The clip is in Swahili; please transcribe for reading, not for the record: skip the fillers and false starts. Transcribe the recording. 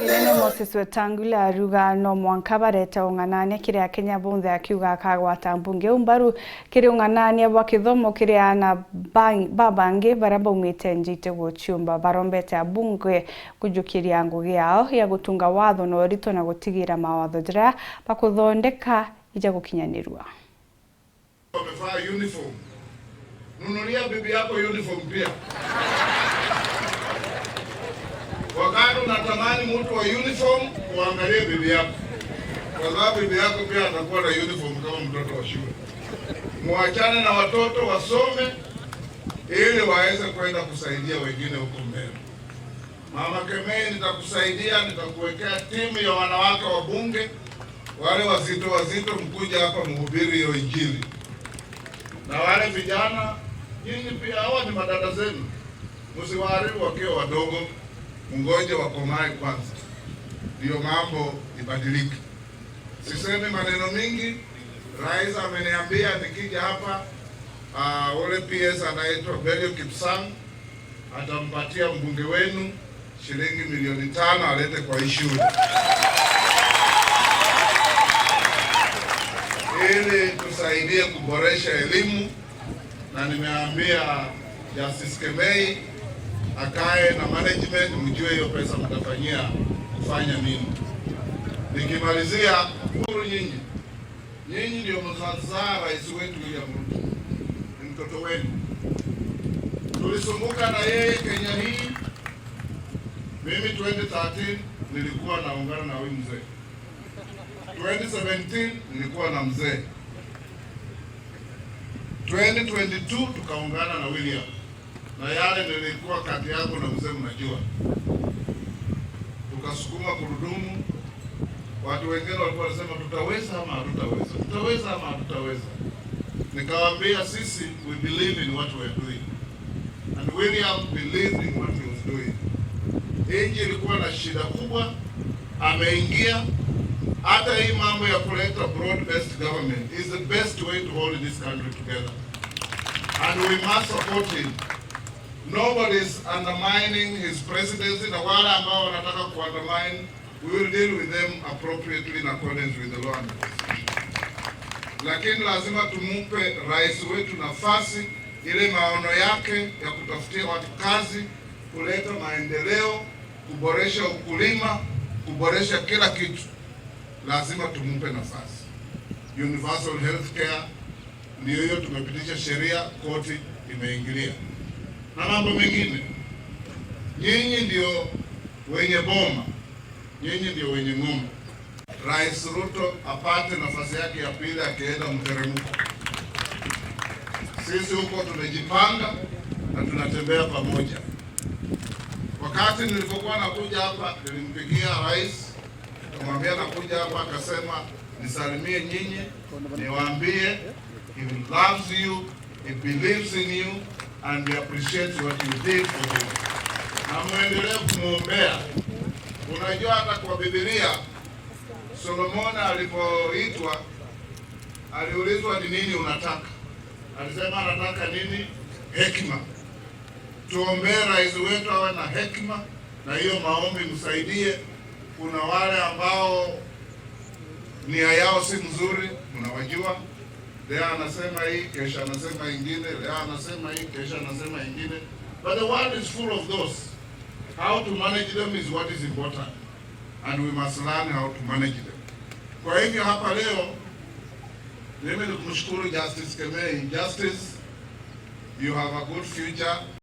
Nene Moses Wetangula aruga no mwanka barete ung'anania kiria Kenya bonthe akiuga akagwata mbunge umbaru kiri ung'anania bwa kithomo kiria na babangi baria baumite njite guchiumba barombete abunge kujukiria ngugi yao ya gutunga watho na urito na gutigira mawatho jiria bakuthondeka ija gukinyanirua. Wamevaa uniform. Nunulia bibi yako uniform pia. Wakati unatamani mtu wa uniform, uangalie bibi yako, kwa sababu bibi yako pia atakuwa na uniform kama mtoto wa shule. Muachane na watoto wasome, ili waweze kwenda kusaidia wengine huko mbele. Mama Kemei, nitakusaidia, nitakuwekea timu ya wanawake wa bunge, wale wazito wazito, mkuja hapa mhubiri hiyo Injili, na wale vijana nyinyi pia, hawa ni madada zenu, msiwaharibu wakiwa wadogo, mngoje wakomae kwanza, ndiyo mambo ibadilike. Sisemi maneno mingi. Rais ameniambia nikija hapa, ule PS anaitwa Belio Kipsang atampatia mbunge wenu shilingi milioni 5 alete kwa hii shule ili tusaidie kuboresha elimu, na nimeambia Justice Kemei akae na management, mjue hiyo pesa mtafanyia kufanya nini. Nikimalizia, huru nyinyi, nyinyi ndio mzazaa rais wetu William Ruto, ni mtoto wenu. Tulisumbuka na yeye Kenya hii. Mimi 2013 nilikuwa naungana na huyu mzee, 2017 nilikuwa na mzee, 2022 tukaungana na William, na yale nilikuwa kati yangu na mzee, mnajua, tukasukuma gurudumu. Watu wengine walikuwa wanasema tutaweza ama hatutaweza, tutaweza ama hatutaweza. Nikawaambia sisi we believe in what we are doing and William believed in what he was doing. Nchi ilikuwa na shida kubwa, ameingia. Hata hii mambo ya kuleta broad based government is the best way to hold this country together and we must support him. Nobody is undermining his presidency, na wale ambao wanataka ku undermine, we will deal with them appropriately in accordance with the law and the constitution. Lakini lazima tumupe rais wetu nafasi ile maono yake ya kutafutia watu kazi, kuleta maendeleo, kuboresha ukulima, kuboresha kila kitu, lazima tumupe nafasi. Universal health care ndio hiyo, tumepitisha sheria, koti imeingilia na mambo mengine. Nyinyi ndio wenye boma, nyinyi ndio wenye ng'ombe. Rais Ruto apate nafasi yake ya pili akienda mteremko. Sisi huko tumejipanga na tunatembea pamoja. Wakati nilipokuwa nakuja hapa, nilimpigia rais, nikamwambia nakuja hapa, akasema nisalimie nyinyi, niwaambie he loves you, he believes in you and he appreciates what you did for him, na muendelee kumwombea. Unajua hata kwa Biblia Solomon alipoitwa aliulizwa ni nini unataka, alisema anataka nini? Hekima. Tuombee rais wetu awe na hekima, na hiyo maombi msaidie. Kuna wale ambao nia yao si mzuri, mnawajua. Leo anasema hii, kesho anasema ingine, leo anasema hii, kesho anasema ingine. But the world is full of those. How to manage them is what is important, and we must learn how to manage them. Kwa hivyo hapa leo mimi ni kumshukuru Justice Kemei. Justice, you have a good future.